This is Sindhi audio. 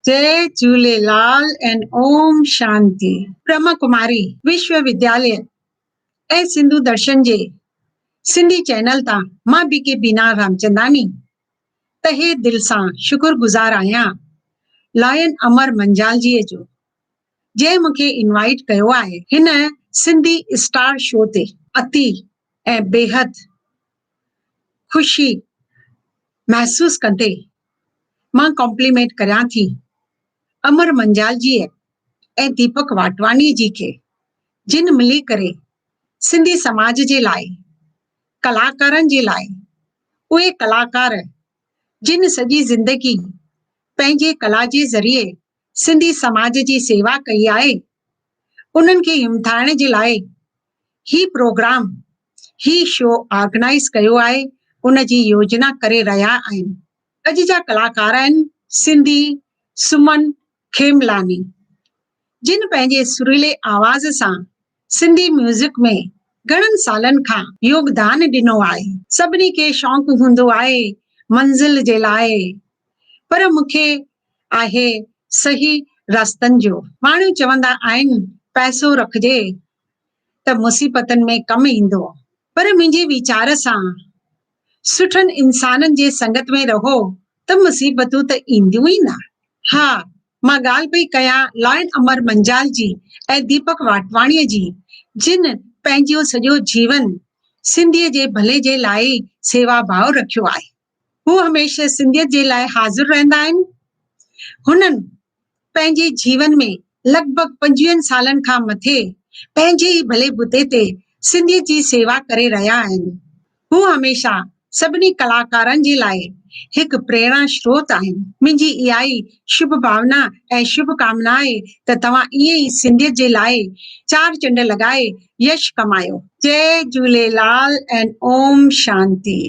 جئي جهوليلال ۽ اوم شانتي. برهما ڪماري وشو ودياليه ۽ سنڌو درشن جي سنڌي چينل تان مان بي ڪي بينا رامچنداڻي تهه دل سان شڪر گذار آهيان لائن امر منجالجيء جو جنهن مون کي انوائيٽ ڪيو آهي هن سنڌي اسٽار شو تي. اتي ۽ بيحد خوشي محسوس ڪندي مان ڪمپليمينٽ ڪريان ٿي امر منجالجيء ۽ ديپڪ واٽواڻيء جي کي جن ملي ڪري سنڌي سماج جي لاء ڪلاڪارن جي لاء اهي ڪلاڪار جن سڄي زندگي پنهنجي ڪلا جي ذريعي سنڌي سماج جي سيوا ڪئي آهي انهن کي همٿائڻ جي لاء هي پروگرام هي شو آرگنائيز ڪيو آهي ان جي يوجنا ڪري رهيا آهن اڄ جا ڪلاڪار آهن سنڌي سمن کيملاني جن پنهنجي سريلي آواز سان سنڌي ميوزڪ ۾ گهڻن سالن کان يوگدان ڏنو آهي. سڀني کي شوق هوندو آهي منزل جي لاء پر مون کي آهي صحيح رستن جو. ماڻهو چوندا آهن پئسو رکجي ته مصيبتن ۾ ڪم ايندو پر منهنجي ويچار سان سٺن انسانن جي سنگت ۾ رهو ته مصيبتون ته اينديون ئي نه. ها مان ڳالهه پئي ڪيان لائن امر منجال جي ۽ ديپڪ واٽواڻيء جي جن پنهنجو سڄو جيون سنڌيء جي ڀلي جي لاء ئي سيوا ڀاء رکيو آهي. هو هميشه سنڌيت جي لاء حاضر رهندا آهن. هنن پنهنجي جيون ۾ لڳ ڀڳ پنجويهن سالن کان مٿي پنهنجي ئي ڀلي بوتي تي سنڌيت جي سيوا ڪري رهيا آهن. هو هميشه سڀني ڪلاڪارن جي لاء هڪ پريرڻا شروت آهن. منهنجي اها ئي شڀ ڀاونا ۽ شڀ ڪامنا آهي ته توهان ائين ئي سنڌيت جي لاء چار چنڊ لڳائي يش ڪمايو. جئي جهوليلال ۽ اوم شانتي.